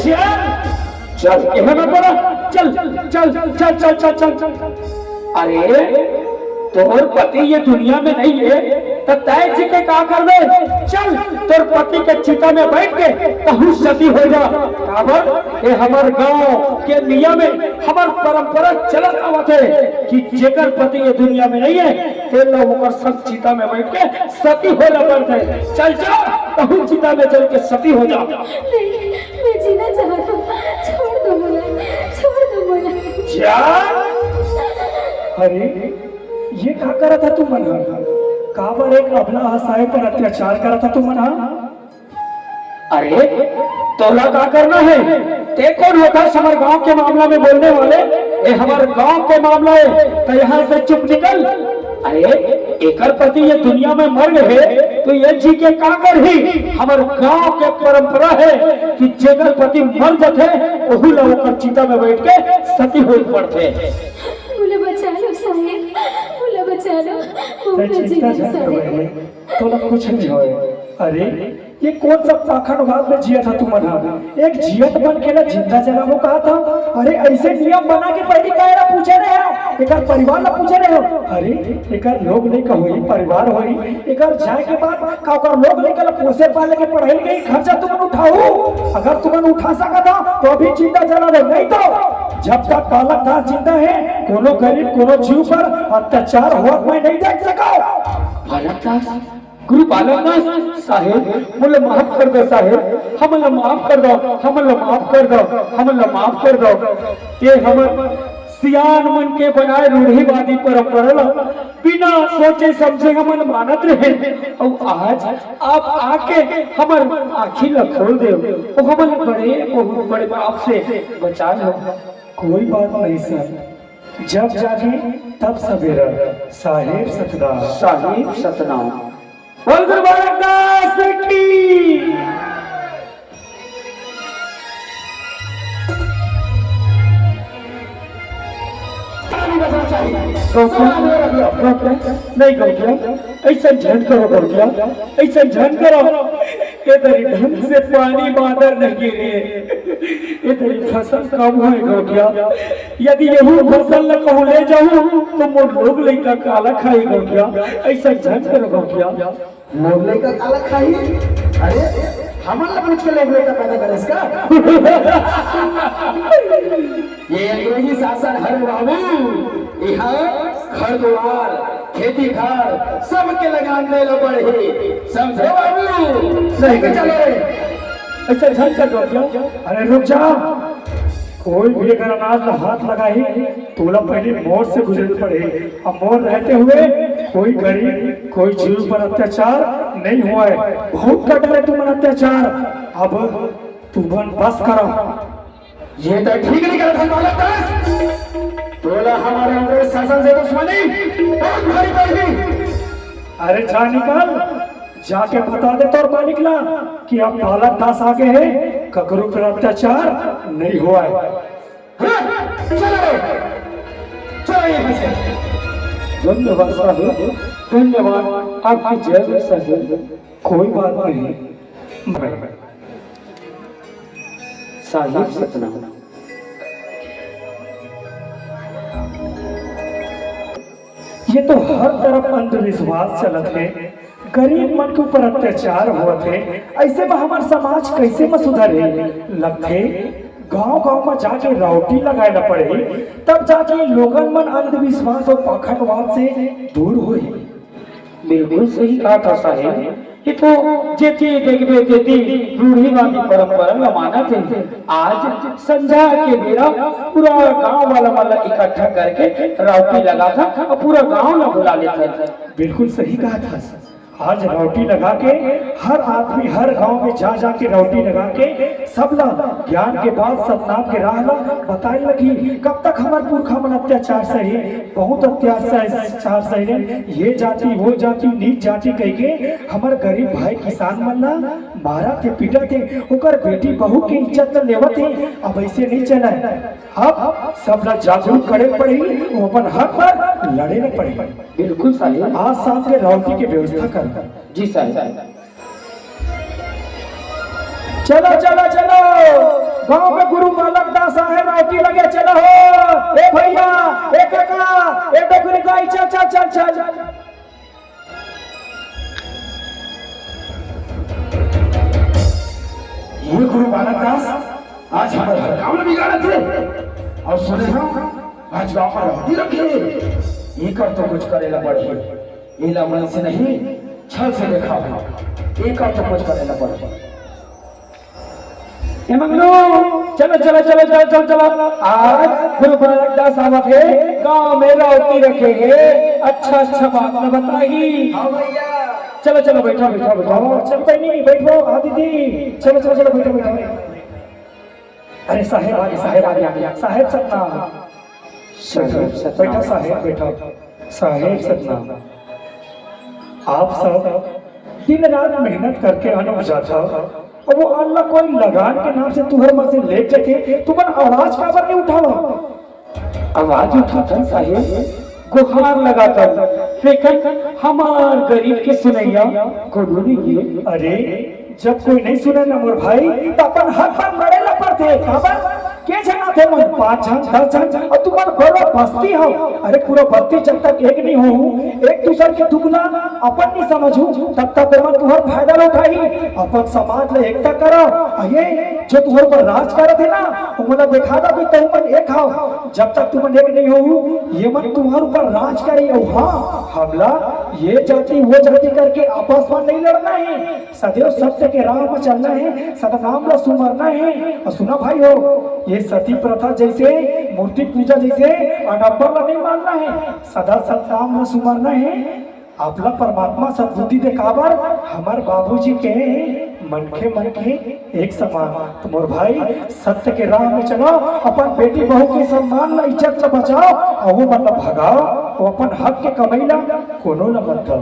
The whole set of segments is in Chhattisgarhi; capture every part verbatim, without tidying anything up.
चल, चल, एहे में पड़ा। चल, चल, चल, चल, चल, चल, चल। अरे, तोर पति ये दुनिया में नहीं है, त तय जी के का करबे? चल, तोर पति के चिता में बैठ के तहू सती हो जा। काबर? ये हमर गांव के नियम है, हमर परंपरा चलत आवत है कि जेकर पति ये दुनिया में नहीं है, तेन ला ओकर संग चिता में बैठ के सती होना पड़थे। चल जा, तहू चिता में जल के सती हो जा। नहीं, मैं जीना चाहता हूँ। छोड़ दो मुझे, छोड़ दो मुझे। जा। अरे, ये का करत ह तुमन ह? काबर एक अबला असहाय पर अत्याचार करत ह तुमन ह? अरे, तोला का करना है? ते कौन होता है हमर गांव के मामला में बोलने वाले? ये हमर गांव के मामला है, तो यहाँ से चुप निकल। अरे, एकर पति ये दुनिया में मर गए, तो ये जी के का करही? हमर गांव के परंपरा है कि जेकर पति मर जाथे, ओहू ला ओकर चिता में बैठ के सती होई पड़थे। मुझे बचा लो साहेब, मुझे बचा लो। मुझे जीना साहेब। तोला कुछ नहीं होए। अरे, ये कौन सा पाखंडवाद में जियत ह तुमन ह? एक जियत मन के ला जिंदा जलाबो कहत ह? अरे, ऐसे नियम बना के पहिली काहे ला पूछे रहे हो? एकर परिवार ला पूछे रहे हो? अरे, एकर लोग नहीं कहो, ये परिवार होई। एकर जाए के बाद का ओकर लोग नहीं कल पोसे पाले के पढ़ाई लिखाई खर्चा तुमन उठाऊ? अगर तुमन उठा सकत हो, तो अभी जिंदा जला दो, नहीं तो जब तक बालक दास जिंदा है, कोनो गरीब, कोनो जीव पर अत्याचार होत मैं नहीं देख सको। बालक दास? गुरु बालक दास, साहेब, मोला माफ कर दो साहेब, हमन ला माफ कर दो, हमन ला माफ कर दो, हमन ला माफ कर दो। ये हमर सियान मन के बनाए रूढ़िवादी परंपरा ला बिना सोचे समझे हमन मानत रहे, अउ आज आप आके हमर आँखी ला खोल देव, अउ हमन बड़े, बहुत बड़े पाप से बचा लो। कोई बात नहीं सर, जब जागे तब सवेरा। साहेब सतनाम। साहेब सतनाम। बोल गुरु बालक दास की। गौतम, गौतम, नहीं गौतम, ऐसा झन करो गौतम, ऐसा झन करो। ये तरी ढंग से पानी मादर नहीं गिरे, ये तरी फसल कम होए गौतम। यदि यहू फसल ल कहूँ ले जाऊँ, तो मोर लोग लइका काला खाई गौतम, ऐसा झन करो गौतम। मोर लइका काला खाही? अरे, हमन ला पूछ के ले लइका पैदा करेस का? ये अंग्रेजी शासन हरे बाबू, इहाँ घर दुआर, खेती खार, सबके लगान दे ला पड़ही। समझे बाबू? सही के चले। अच्छा, झन कर दो क्या? अरे रुक जा। कोई भी अगर अनाज ला हाथ लगाही, तोला पहले मोर से गुजरे पड़े। अब मोर रहते हुए कोई गरीब, कोई जीव पर अत्याचार नहीं हुआ है। बहुत कर डारे तुमन अत्याचार, अब तुमन बस करो। ये तो ठीक नहीं करत है बालक दास। तोला हमारे अंग्रेज शासन से दुश्मनी बहुत भारी पड़ गई। अरे जा निकल, जाके बता दे तोर मालिक ला कि अब बालक दास आगे है, ककरो पर अत्याचार नहीं हुआ है। हाँ, चलो रे, चलो यहाँ से। धन्यवाद साहब, धन्यवाद, आपकी जय हो साहब। कोई बात नहीं। साहिब सतनाम। ये तो हर तरफ अंधविश्वास चलत हे, गरीब मन के ऊपर अत्याचार होत हे, ऐसे में हमर समाज कैसे में सुधरही? लगथे गांव-गांव में जाके राउटी लगाए ला पड़ही, तब जाके लोगन मन अंधविश्वास अउ पाखंडवाद से दूर होही। बिल्कुल सही कहा था साहेब। ये तो जेती देखबे तेती रूढ़िवादी परंपरा ला मानत हे। आज संझा के बेरा पूरा गांव वाला मन ला इकट्ठा करके राउटी लगाथा अउ पूरा गांव ला बुला लेथा। बिल्कुल सही कहा था। आज राउटी लगा के हर आदमी हर गांव में जा जा के राउटी लगा के सब ला ज्ञान के बात सतनाम के राह ला बताए लगी। कब तक हमर पुरखा मन अत्याचार सही, बहुत अत्याचार सही, ये जाति, वो जाति, नीच जाति कह के हमर गरीब भाई किसान मन ला मारत हे, पीटत हे, ओकर बेटी बहू के इज्जत ला लेवत हे। अब ऐसे नहीं चला है। अब सब ला जागरूक करे पड़ही, वो अपन हक पर लड़े ला पड़ही। बिल्कुल साहेब। आज शाम के राउटी के व्यवस्था कर। जी साहेब। चलो, चलो, चलो। गांव में गुरु बालक दास आहे, राउटी लगे चला हो। ए भैया, ए काका, ए डोकरी दाई, चल, चल, चल, चल। ये गुरु बालक दास आज हमर हर काम ल बिगाड़त हे। अउ सुने हो, आज गांव में राउटी रखे हे। एकर तो कुछ करे ला पड़ही। एला मन से नहीं, छल से देखा हो। एकर तो कुछ करे ला पड़ही। ए मंगलू, चलो, चलो, चलो, चलो, चलो, चलो। आज गुरु बालक दास आवत हे, गांव में राउटी रखे हे, अच्छा, अच्छा बात न बताही। हाँ भैया। चलो, चलो, बैठो, बैठो, बैठो। चल बहिनी, बैठो, हाँ दीदी, चलो, चलो, चलो, बैठो, बैठो। अरे साहेब आगे, साहेब आगे, आगे, साहेब सतनाम। साहेब सतनाम। बैठो साहेब, बैठो। साहेब सतनाम। आप सब दिन रात मेहनत करके अन्न उपजाथव, अउ वो अन्न ला कोई लगान के नाम से तुंहर मन से लेग जाथे, तुमन आवाज काबर नहीं उठावव? आवाज उठाथन साहेब, गुहार लगाथन, लेकिन हमर गरीब के सुनइया कोनो नहीं हे। अरे, जब कोई नहीं सुने ना मोर भाई, त अपन हक बर लड़े ला पड़थे। काबर? के झन आथे मन? पाँच झन, दस झन, अउ तुमन बड़ो बस्ती हव। अरे, पूरा बस्ती जब तक एक नहीं होहू, एक दूसर के दुख ला अपन नहीं समझहू, तब तक ओमन तुंहर फायदा ला उठाही। अपन समाज ला एकता करो। अ ये जो तुंहर ऊपर राज करत हे ना, ओमन ला देखा दो कि तुमन एक हव। जब तक तुमन एक नहीं होहू, ये मन तुंहर ऊपर राज करही। अउ हाँ, हमला ये जाति, वो जाति करके आपस में नहीं लड़ना हे। सदैव सत्य के राह म चलना हे, सतनाम ला सुमरना हे। अउ सुना भाई हो, ये सती प्रथा जैसे, मूर्ति पूजा जैसे आडंबर ला नहीं मानना हे, सदा सतनाम ला सुमरना हे। आपला परमात्मा सद्बुद्धि दे, काबर हमर बाबूजी कहे हे, मनखे मनखे एक समान। त मोर भाई, सत्य के राह में चलो, अपन बेटी बहू के सम्मान ला, इज्जत ला बचाओ, अउ वो मन ला भगाओ, अउ अपन हक के कमई ला कोनो ला मत दो।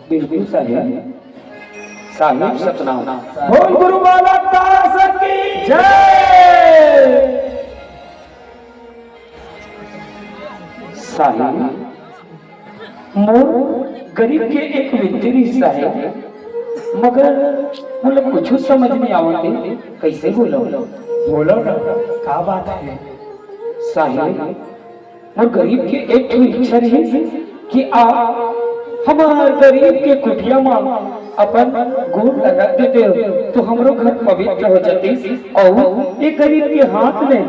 बिल्कुल साहेब। साहेब सतनाम। बोल गुरु बालक दास की जय। साहेब, मोर गरीब के एक विनती रहिस साहेब, मगर मोला कुछु समझ नहीं आवत हे, कइसे बोलव? बोलो ना, का बात हे? साहेब, मोर गरीब के एक ठो इच्छा रहिस कि आप हमर गरीब के कुटिया म अपन गोड़ ला रख देतेव, तो हमरो घर पवित्र हो जातिस, अउ ए गरीब के हाथ ले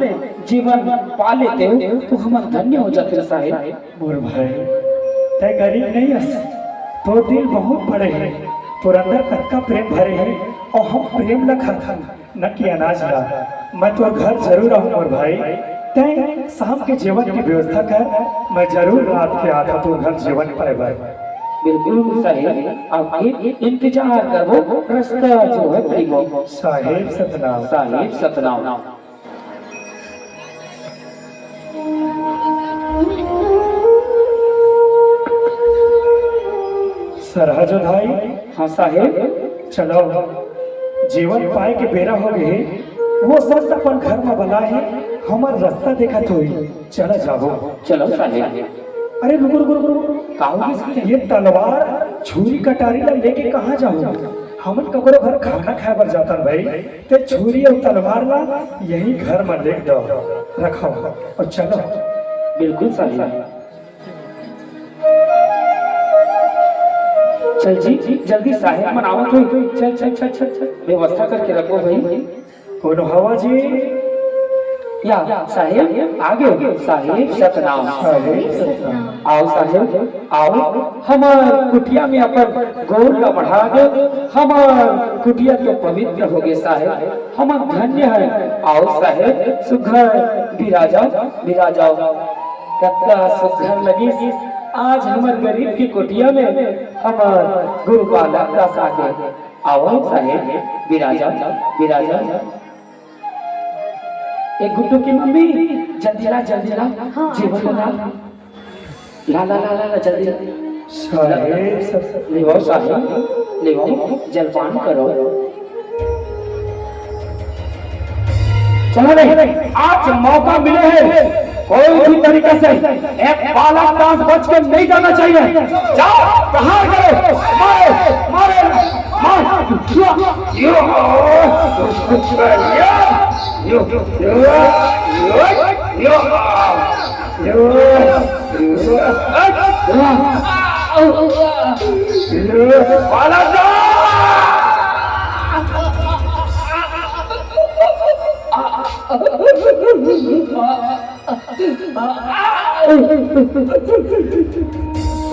जीवन पा लेतेव, तो हमन धन्य हो जातेव साहेब। मोर भाई, तैं गरीब नहीं हस, तोर दिल बहुत बड़े हे, तोर अंदर कतका प्रेम भरे हे, अउ हम प्रेम ला खाथन। न कि अनाज ला। मैं तोर घर जरूर आहूँ मोर भाई। तैं शाम के जेवन के व्यवस्था कर, मैं जरूर रात के आथँव तोर घर जेवन पाए बर। बिल्कुल साहेब, आपके इंतजार करबो, रस्ता जो है भइबो। साहेब सतनाम। साहेब सतनाम। सरहा जोधाई। हाँ साहेब। चलो, जेवन पाए के बेरा हो गे हे, वो संत अपन घर म बलाए हे, हमर रस्ता देखत होही, चला जाबो। चलो साहेब। अरे रुको, रुको, रुको, रुको। का हो गे साहेब? ये तलवार, छुरी, कटारी ला लेके कहाँ जाहू? हमन ककरो घर खाना खाए बर जाथन भाई, तैं छुरी अउ तलवार ला यही घर म लेग दव, रखव अउ चलो। बिल्कुल साहेब। चल जी, जल्दी साहेब मन आवत होही। चल, चल, चल, चल, चल। व्यवस्था करके रखो भाई। कोनो हवा जी? या, साहेब, आ गे। साहेब सतनाम। साहेब सतनाम। आओ साहेब, आओ। हमर कुटिया में अपन गोड़ ला बढ़ा दे। हमर कुटिया तो पवित्र हो गे साहेब। हमन धन्य हन। आओ साहेब, सुघर बिराजव, बिराजव। कतका सुघर लगिस आज हमर गरीब के कुटिया में हमर गुरु बालक दास आगे। आवव साहेब, बिराजव, बिराजव। ए गुड्डू के मम्मी, जल्दी ला, जल्दी ला, हाँ, जेवन ला। ला, ला, ला, ला, ला, जल्दी ला। साहेब, सब लेवव साहेब, लेवव, जलपान करव। चलो रे, आज मौका मिले हे, कोई भी तरीका से ए बालक दास बच के नहीं जाना चाहिए। जाओ, प्रहार करो, मारो, मारो, मारो।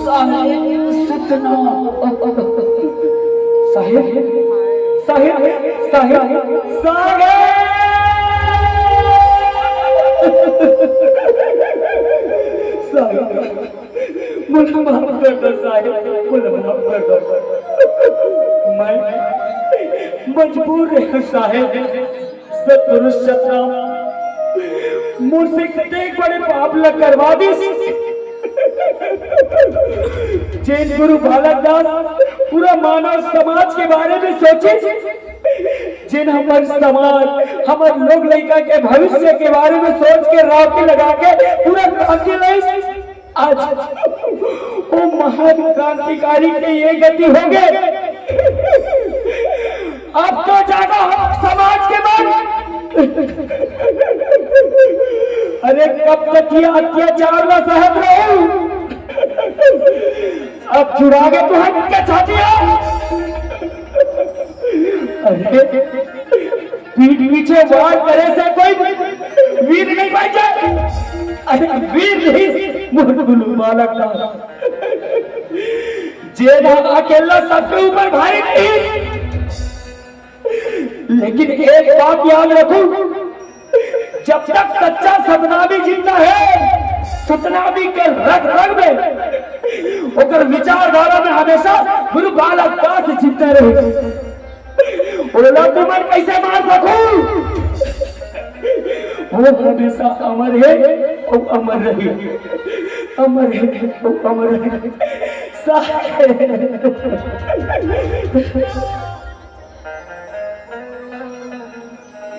साहेब, सतना। साहेब, साहेब, साहेब, साहेब। साहेब, मोला माफ कर दो साहेब, मोला माफ कर दो। मैं मजबूर हूँ साहेब। सतपुरुष सतराम मोर से कतेक बड़े पाप ला करवा दिस। जेन गुरु बालक दास पूरा मानव समाज के बारे में सोचिस, जेन हमर समाज, हमर लोग लइका के भविष्य के बारे में सोच के राखी लगा के पूरा काम के लइस, आज वो महान क्रांतिकारी के ये गति हो गए। अब तो जागा हो समाज के मन। अरे, कब तक ये अत्याचार ला सहत रहू? अब जुड़ा के तू हट के छाती आ। अरे, पीठ पीछे वार करे से कोई वीर नहीं बन जाए। अरे वीर नहीं, मोर गुरु बालक दास। जेला अकेला सबके ऊपर भारी नहीं, लेकिन एक बात याद रखू, जब तक सच्चा सतनामी जिंदा है, सतनामी के रग रग में, ओकर विचारधारा में हमेशा गुरु बालक दास जिंदा रहे। ओला तुमन कैसे मार सकू? वो हमेशा अमर है, वो अमर रही, अमर है, वो अमर रही। साहेब,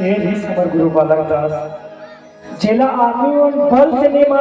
ये भी समर गुरु बालक दास, जेला आदमी मन बल से नहीं मार